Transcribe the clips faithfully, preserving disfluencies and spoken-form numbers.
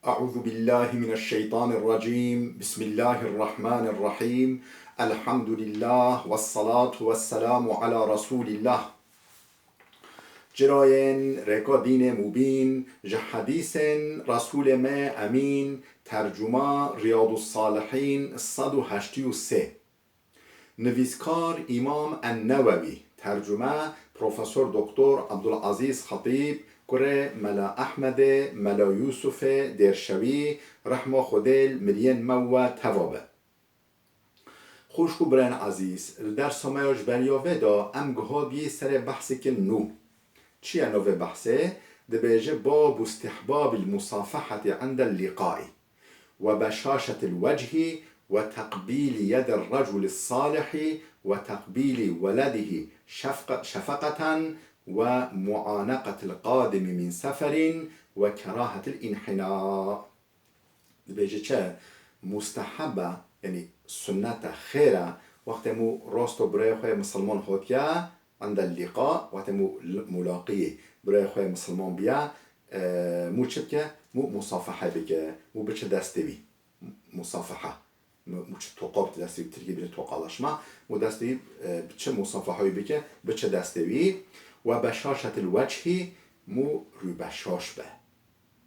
أعوذ بالله من الشيطان الرجيم. بسم الله الرحمن الرحيم. الحمد لله والصلاة والسلام على رسول الله. Cirayên rêka dînê mubîn, ji hedîsên Resûlê me Emîn, tercuma Riyadus Salihîn sed û heştê û sê. Nivîskar Îmam En-Newewî, tercume Profesor Doktor Abdulazîz Xetîb, kurê Mela Ehmedê, Mela Yûsufê Dêrşewî, rehma Xwedê li miriyên me we teva be. Xwişk û birayên ezîz, li dersa me ya ji beriya vê de em giha bî serê behsêkin nû. Çi ye navê behsê? Dibêje: باب استحباب المصافحة عند اللقاء وبشاشة الوجه وتقبيل يد الرجل الصالح وتقبيل ولده شفق-، شفقة ومعانقة القادم من سفر وكراهة الانحناء. Dibêje çi? Musteheb e, yanî sunnet e, xêr e, wextê mû rosto birayê xwe yê misilman hotiye, عند اللقاء, wextê mû l-, mulaqiyê birayê xwe yê misilman biye, e, mû çi bike? Mû musafahe bike, mû biçe destê wî. Musafaha. Mû, mû çi toqa bide destê wî, tirkî bîne tokalaşma. Mû destê wî, e, biçe musafaha wî bike, biçe destê wî. وبشاشة الوجه, mû rûbeşaş be.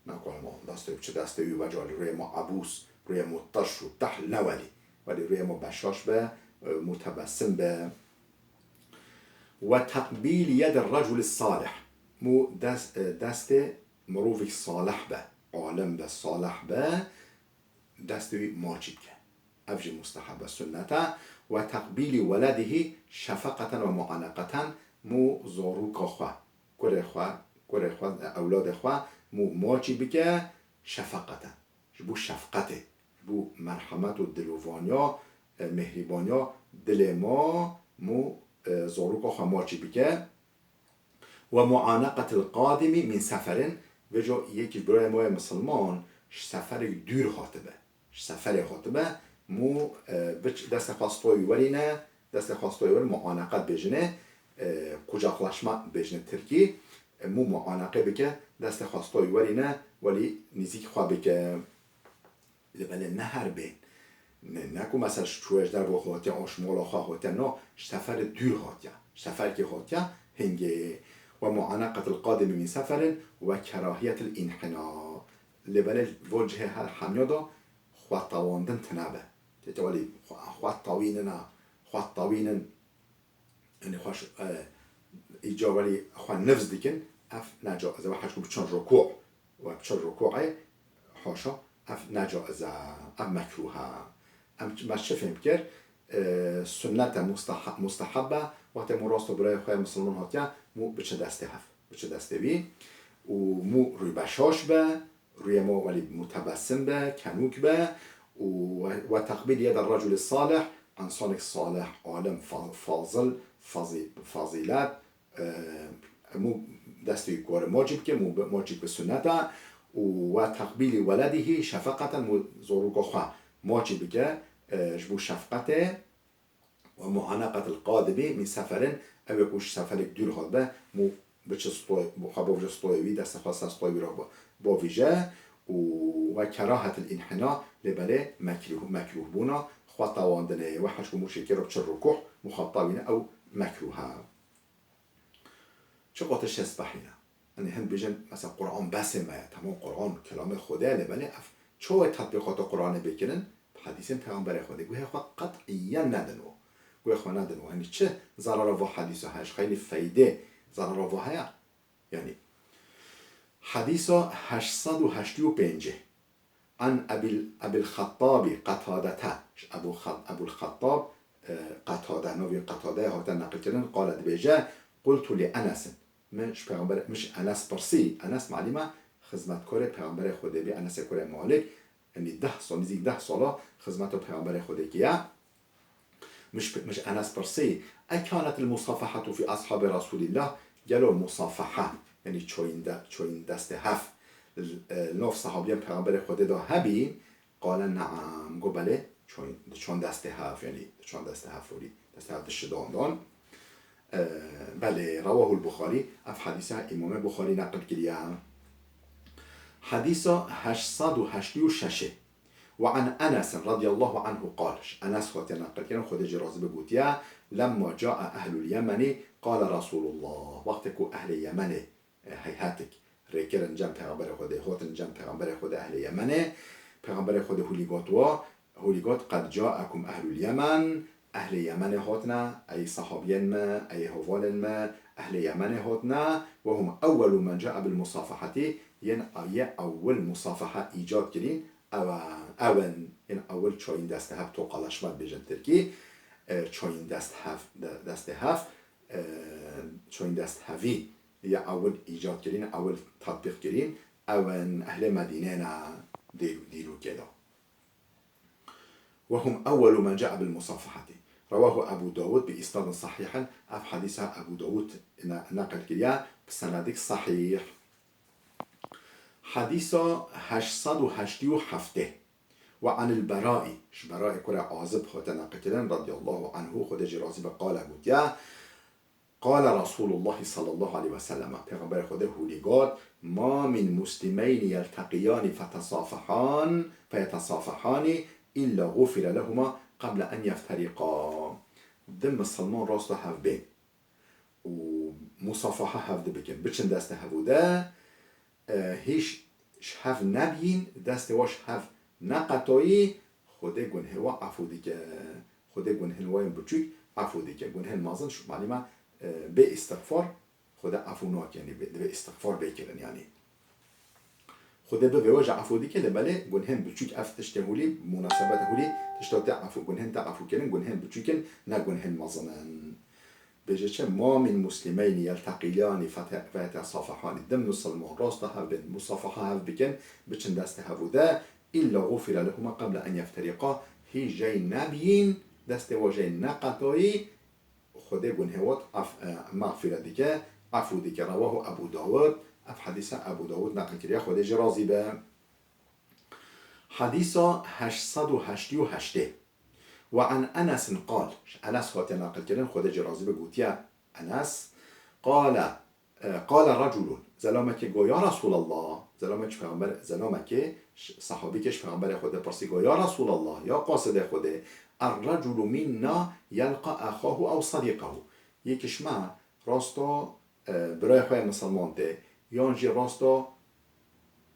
Nakolma destê wî, biçe destê wî, weca li rûyê ma ebûs, rûyê ma teş û tehl newelî. Welî rûyê ma beşaş be, e, mutebessim be. وتقبيل يد الرجل الصالح. Mû dest, e, destê mirovîk salih be, alim be, salih be, destê wî maçî bike. Ev jî musteheb e, sunnet e. وتقبيل ولده شفقة ومعانقة, mû zarûka xwe, kurê xwe, kurê xwe, ewladê xwe, mû maçî bike, şefeqeten. Ji bo şefqetê, ji bo merhemet û dilovaniya, e, mehrîbaniya dilê ma, mû, e, zarûka xwe maçî bike. ومعانقة القادم من سفر, vêca yekî ji birayê ma yê misilman ji seferek dûr hatibe. Ji seferê hatibe, mû, e, biç-, destê xwe stoyî werîne, destê xwe stoyî werîne, muaneqe dibêjine, e, kucaklaşma dibêjine tirkî. E, mû muaneqe bike, destê xwe stoyî werîne, welî nîzîk xwe bike. Lê belê ne her bên. Ne, ne ku mesela ji çûye ji derve hatiye, an ji mala xwe hatiye, no, ji seferê dûr hatiye. Ji seferkê hatiye, hingê. ومعانقة القادم من سفر وكراهية الانحناء. Lê belê li van cihê her hemiya de xwe tewandin tune be. Tê te welî xwe, xwe tewînin e, xwe tewînin. Yanî xwe ş-, e, îca welî xwe nifz dikin, ev necaiz e. Wexta ku biçin rukû, we biçin rukûê, haşa, ev necaiz e, ev mekrûh e. Em, me çi fêm kir? E, sunnet e, musteha-, musteheb e, wextê mû rasto birayê xwe yê misilman hatiye, mû biçe destê hev, biçe destê wî û mû rûbeşaş be, rûyê mû welî mutebessim be, kenûk be û we, وتقبيل يد الرجل الصالح, însanek salih, alim, fa-, fazil, fazî-, fazîlet, e, mû destê wî kore maçî bike, mû bi-, maçî bi sunnet e û وتقبيل ولده شفقة, mû zarûka xwe maçî bike, e, ji bo şefqetê. ومعانقة القادم من سفر, ew ê ku ji seferek dûr hatibe, mû biçe stoy, xwe bavêje stoyê wî, destê xwe ser stoyê wî re ba-, bavêje û وكراهة الانحناء, lê belê mekrûh, mekrûh bûna xwe tewandinê. Wexta ku mû şêkê re biçe rukû, mû xwe tewîne, ew mekrûh e. Çiqas tiştê spehî ne. Yanî hin dibêjin, mesela, Quran besê me ye. Temam, Quran kelamê Xwedê ye, lê belê ev çawa tatbîqata Quranê bê kirin? Bi hedîsên Peyxamberê Xwedê. Guhê xwe qet'iyen nedin û. Guhê xwe nedin û. Yanî çi zarara va hedîsa heye? Ji xeynî feydê zarara va heye? Yanî hedîsa heşt sed û heştê û pêncê. عن أبي، أبي الخطاب قتادة, ji Ebu Xet-, Ebul Xettab, e, Qetade, navê Qetadeyê hate neqilkirin, qale dibêje, قلت لأنس, min ji Pêxember, min ji Enes pirsî, Enes malîm e, xizmetkarê Pêxemberê Xwedê bî, Enesê kurê Malik, yanî deh sal, nîzîk deh sala xizmeta Pêxemberê Xwedê kiriye. Min ji, min ji Enes pirsî, أكانت المصافحة في أصحاب رسول الله, gelo musafaha, yanî çoyîn de, çoyîn destê hev, e, li nav sehabiyên Pêxemberê Xwedê de hebî? Qale neam, got belê, çoyîn, diçon destê hev, yanî diçon destê hev, forî destê hev dişidandan. E, belê, رواه البخاري, ev hedîsa Îmamê Buxarî neqil kiriye. Hedîsa heşt sed û heştê û şeş. Ve an Enes radiyallahu anhu qal. Ji Enes hatiye neqilkirin, Xwedê jî razî be, gotiye, lemma cae ehlul Yemeni qale Resulullah. Wextê ku ehlê Yemenê, e, heyhetik rêkirin cem Pêxemberê Xwedê, hotin cem Pêxemberê Xwedê ehlê Yemenê, Pêxemberê Xwedê hûlî got wa, hûlî got, qed caekum ehlul Yemen, ehlê Yemenê hotine, ey sahabiyên me, ey hevalên me, ehlê Yemenê hotine, ve hum ewwelu men cae bil musafahati, yên yê ewil musafaha îcad kirîn, ew, ew in, yên ewil çayîn destê hev, tokalaşma dibêjin tirkî, e, çayîn dest hev, de-, destê hev, e, çayîn dest hevî yê ewil îcad kirîn, ewil tatbîq kirîn, ew in ehlê Medînê ne dî-, dîrokê de. Ve hum ewwelu men cae bil musafahati. Rewahu Ebu Dawud bi isnadin sahihin. Ev hedîsa Ebu Dawud ne-, neqil kiriye bi senedek sahih. Hedîsa heşt sed û heştê û heft. Ve anil Berai, ji Berai kure Azib hate neqilkirin, radiyallahu anhu, Xwedê jî razî be, qale gotiye, Qale Resulullah sallallahu aleyhi ve sellem, Pêxemberê Xwedê hûlî got, ma min muslimeyni yelteqiyani fetesafahan, feyetesafahani illa gufire lehuma qeble en yefteriqa. Di misilman rasta hev bên û musafaha hev di bikin, biçin destê hev û de, e, hîş ji hev nebiyîn, destê wa ji hev neqetoyî, Xwedê gunhê wa efû dike. Xwedê gunhên wa yên biçûk efû dike. Gunhên mezin, şu malî me, e, bê îstixfar Xwedê efû nake, yanî bê, divê îstixfar bê kirin, yanî. Xwedê bivê we jî efû dike, lê belê gunhên biçûk ev tiştê hûlî, munasebet hûlî, tişta te efû, gunhên te efû kirin, gunhên biçûk in, ne gunhên mezin in. Bêje çi? Ma min muslimeyni yelteqiyani fete-, feyetesafahani. Di misilman rasta hev bên, musafaha hev bikin, biçin destê hev û de, illa gufire lehuma qeble en yefteriqa. Hî jey nebiyîn, destê wa jey neqetoyî, Xwedê gunhê wat af-, e, mexfire dike, efû dike. Rewahu Ebu Dawud. Ev hedîsa Ebu Dawud neqil kiriye, Xwedê jî razî be. Hedîsa heşt sed û heştê û heştê. Ve an Enesin qal, ji Enes hatiye neqilkirin, Xwedê jî razî be, gotiye Enes, qale, e, qale reculun, zelamekê got, ya Resulallah, zelamekê ji Pêxember-, zelamekê, ş-, sahabîkê ji Pêxemberê Xwedê pirsî, got, ya Resulallah, ya qasidê Xwedê, er reculu minna yelqa exahu ew sadiqahu. Yek ji me rasta, e, birayê xwe yê misilman tê, yan jî rasta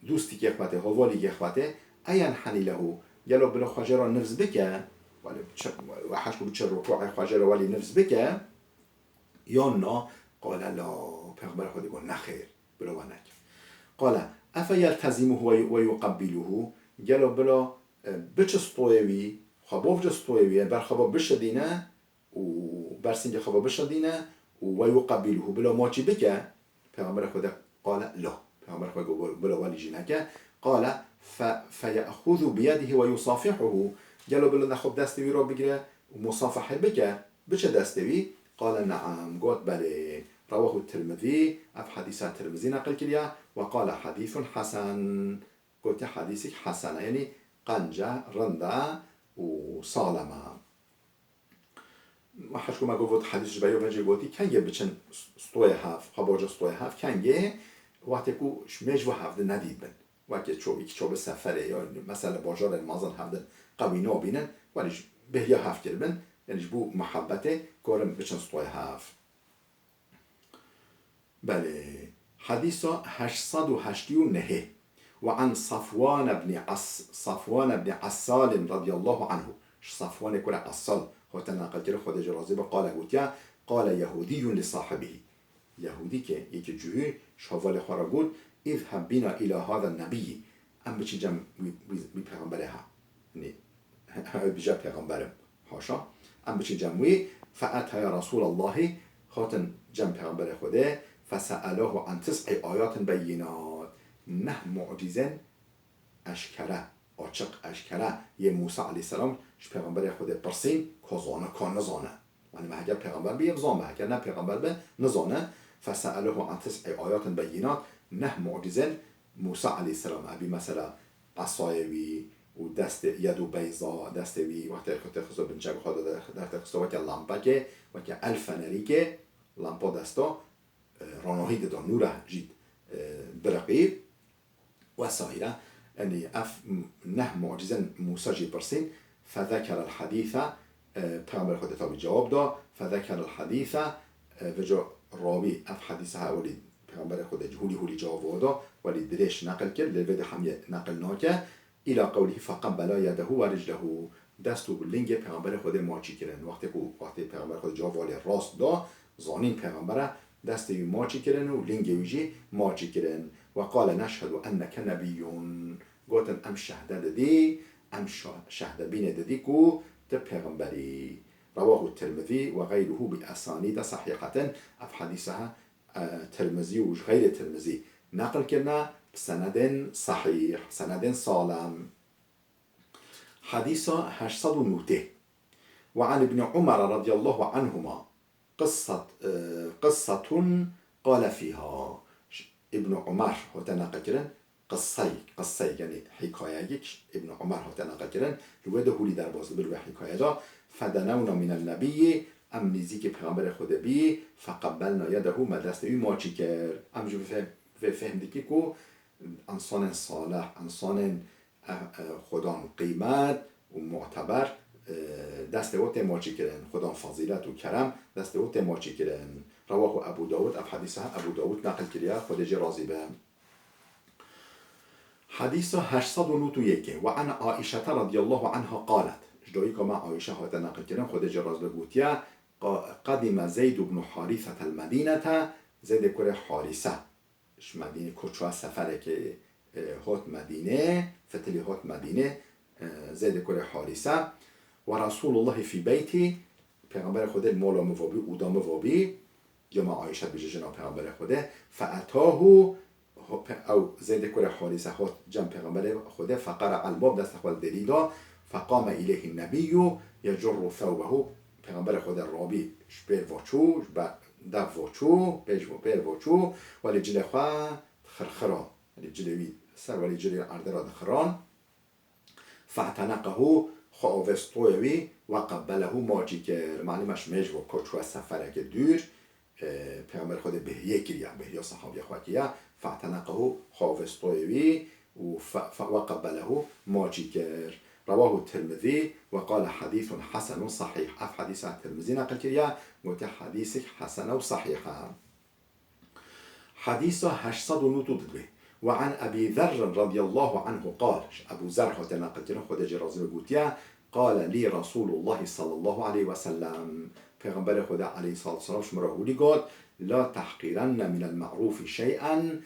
dostîkê xwe tê, hevalîkê xwe tê, eyenhenî lehu, gelo bila xwe jê re nifz bike, welê çi, we heşt ku biçe rukûê xwe jê re welî nifz bike, yan na, qale la, Pêxemberê Xwedê got, nexêr, bila we neke. Qale, efe yeltezimuhu ve yu-, ve yuqebbiluhu, gelo bila, e, biçe stoyê wî, xwe bavce stoyê wî, ber xwe ve bişidîne, û ber sîngê xwe ve bişindîne û ve yuqebbiluhu, bila maçî bike, Pêxemberê Xwedê qale la. Pêxemberê Xwedê got, bila welî jî neke. Qale fe, feye'xuzu biyedihi ve yusafihuhu. Gelo bila de xwe bi destê wî re bigire û musafahê bike, biçe destê wî? Qale ne'am. Got belê. Rewahu Tirmizî. Ev hedîsa Tirmizî neqil kiriye. Ve qale hedîsun hesen. Gotiye hedîsek hesen e, yanî qenc e, rind e û salem e. Heşkû me got, hedîs ji berî vê jî gotî, kengê biçin stoyê hev, xwe baca stoyê hev, kengê wextê ku ji mêj ve hevdin nedît bin. Weke ço, iki ço bi seferê ya mesela bajarên mezin hevdin qewî nabînin, welî ji bêhriya hev kiribin, yanî ji bo muhebbetê karin biçin stoyê hev. Belê. Hedîsa heşt sed û heştê û nehê. Ve an Safwan ibn As-, Safwan ibn Assalin radiyallahu anhu. Ji Safwanê kure Assal hate neqilkirin, Xwedê jê razî be, qale gotiye, qale Yehûdiyun li sahibihî. Yehûdîkê, yekî cihû, ji hevalê xwe re got, "Îzheb bîna îlâ hâza nebiyî." Em biçî cem wî, wî, wî pêxemberê ha. Yanî, ew dibêje pêxember im. Haşa. Em biçin cem wî. Fe etaya Resûlallahî, hatin cem Pêxemberê Xwedê. Fese'elûhu an tis'i ayatin beyînat. Neh mucîzên eşkere, açiq, eşkere yê Mûsa aleyhisselam ji Pêxemberê Xwedê pirsîn, ka zane, ka nizane. Yanî me heger pêxember be, yê bizane, heger ne pêxember be, nizane. Fese'elûhu an tis'i ayatin beyînat. Neh mucîzên Mûsa aleyhisselam, ebî mesela esayê wî û destê yedû beyza, destê wî wextê xwe têxisto bin çek xwe de, dertêxisto weke lampekê, weke el fenerîkê, lampa desta, e, ronahî dida, nûra jî, e, biriqî. وسائر. Yanî ev neh mucîzen Mûsa jî pirsîn. فذكر الحديث, e, Pêxember Xwedê tabî cewab da. فذكر الحديث, e, vêca rawî ev hedîsa ha welî Pêxemberê Xwedê hûlî hûlî cewab da, welî dirêj neqil kir, lê vê de hemiyê neqil nake. إلى قوله فقبلا يده ورجله. Dest û lingê Pêxemberê Xwedê maçî kirin. Wextê ku, wextê Pêxemberê Xwedê cevab alê rast da, zanîn Pêxembere destê wî maçî kirin û lingê wî jî maçî kirin. وقال نشهد أنك نبي. Gotin, em şehde didî, em şa-, şehde bînê didî ku tu Pêxember î. رواه الترمذي وغيره بأسانيد صحيحة. Ev hedîsa ha, e, Tirmizî û ji xeyrê Tirmizî neqil kirine bi senedên sehîh, senedên salem. Hedîsa heşt sed û nûtê. وعن ابن عمر رضي الله عنهما قصة, e, قصة قال فيها. Îbn Umar hate neqilkirin, qissey, qissey, yanî hîkayeyek Îbn Umar hate neqilkirin, li wê de hûlî derbas dibir wê hîkaye de. فدنونا من النبي, em nêzîkî Pêxemberê Xwedê bî, فقبلنا يده, me destê wî maçî kir. Em ji vê feh-, vê fehm dikî ku însanên salih, însanên e, e, xwedan qîmet û muteber, e, destê we tê maçî kirin. Xwedan fezîlet û kerem destê we tê maçî kirin. Rewahu Ebu Dawud, ev hedîsa Ebu Dawud neqil kiriye, Xwedê jê razî be. Hedîsa heşt sed û nod û yekê. وعن عائشة رضي الله عنها قالت. Ji dayika me Ayşe hate neqil kirin, Xwedê jê razî be, gotiye, qa-, قدم زيد بن حارثة المدينة, Zeydê kurê Harîse ji Medînê, ku çûye seferekê, e, hot Medînê, fitilî hot Medînê, e, Zeydê kurê Harîse. ورسول الله في بيتي, Pêxemberê Xwedê li mala min va bî, oda min va bî, ya me Ayşe dibêje jina Pêxemberê Xwedê. فأتاه, ho-, pe-, ew Zeydê kurê Harîse hot cem Pêxemberê Xwedê, فقرع الباب, destê xwe li derî da, فقام إليه النبي يجر ثوبه, Pêxemberê Xwedê rabî ji pêr va çû, ji ber dev va çû, pêş va, pêr va çû, welê cilê xwe dixirxira. Welê cilê wî ser welê cilê erdê re dixiran. فاعتنقه, xwe avêst toyê wî, وقبله, maçî kir. Malûm e ji mêj va ku çûye sefereke dûr, e, Pêxember Xwedê bêhiyê kiriye, bêhiya sehabiya xwe kiriye. فاعتنقه, xwe avêst toyê wî û fe-, fe-, وقبله, maçî kir. رواه الترمذي وقال حديث حسن صحيح. Ev hedîsa Tirmizî neqil kiriye, gotiye hedîsek hesen e û sehîh e. Hedîsa heşt sed û nod û didwê. وعن أبي ذر رضي الله عنه قال, ji Ebû Zer hate neqilkirin, Xwedê jê razî be, gotiye, قال لي رسول الله صلى الله عليه وسلم, Pêxemberê Xwedê aleyhissalatu vesselam ji min re hûlî got, لا تحقرن من المعروف شيئا,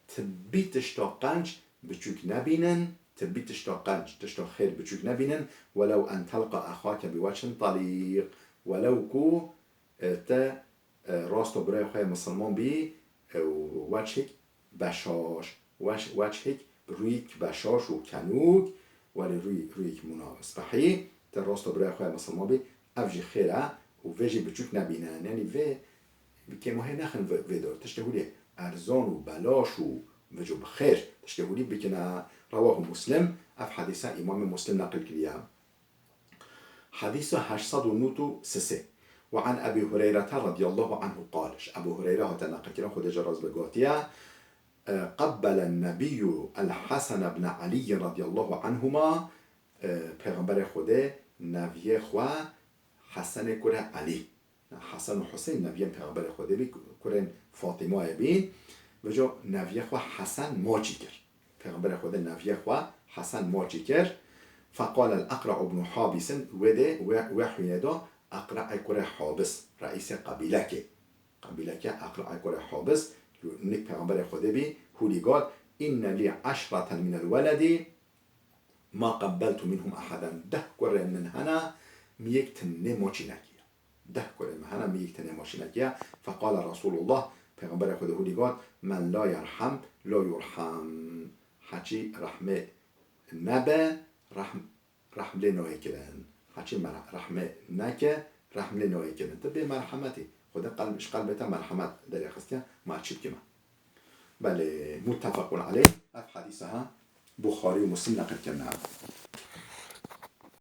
ti bî tişta qenc biçûk nebînin, ti bî tişta qenc, tişta xêr biçûk nebînin, ولو أن تلقى أخاك بوجه طليق, welew ku, e, te, e, rasta birayê xwe yê misilman bî, e, û weçhek beşaş, weç-, weçhek, rûyek beşaş û kenûk, welê rûy-, rûyek mûna spehî, te rasta birayê xwe yê misilman bî, ev jî xêr e û vê jî biçûk nebînin. Yanî vê, vê kêmahê nexin vê, vê dor. Tiştê hûlê erzan û belaş û vêco bi xêr, tiştê hûlî bikine. Rewahu Muslim, ev hedîsa Îmamê Muslim neqil kiriye. Hedîsa heşt sed û nod û sisê. وعن أبي هريرة رضي الله عنه قال, ji Ebû Hureyre hate neqilkirin, Xwedê jê razî be, gotiye, e, قبل النبي الحسن بن علي رضي الله عنهما, e, Pêxemberê Xwedê neviyê xwe Hesenê kurê Elî, Hesen û Huseyn neviyên Pêxemberê Xwedê bî, kurên Fatîmayê bîn. Vêco neviyê xwe Hesen maçî kir. Pêxemberê Xwedê neviyê xwe Hesen maçî kir. فقال الأقرع بن حابس, wê de, wê, wê hûnê de Eqre'ê kurê Habis, reîsê qebîlekê. Qebîleke Eqre'ê kurê Habis, nik Pêxemberê Xwedê bî, hûlî got, إن لي عشرة من الولد ما قبلت منهم أحدا. Deh kurên min hene, min yek tenê maçî nekiye. Deh kurên min hene, min yek tenê maçî nekiye. فقال رسول الله, Pêxemberê Xwedê hûlî got, من لا يرحم لا يرحم. Heçî rehmê nebe, rehm-, rehm lê nayê kirin. Heçî me-, rehmê neke, rehm lê nayê kirin. Tu bê merhemetî. Xwedê qelb-, ji qelbê te merhemet derêxistiye, ma çi bikime? Belê, muttefequn aleyh. Ev hedîsa ha Buxarî û Muslim neqil kirine.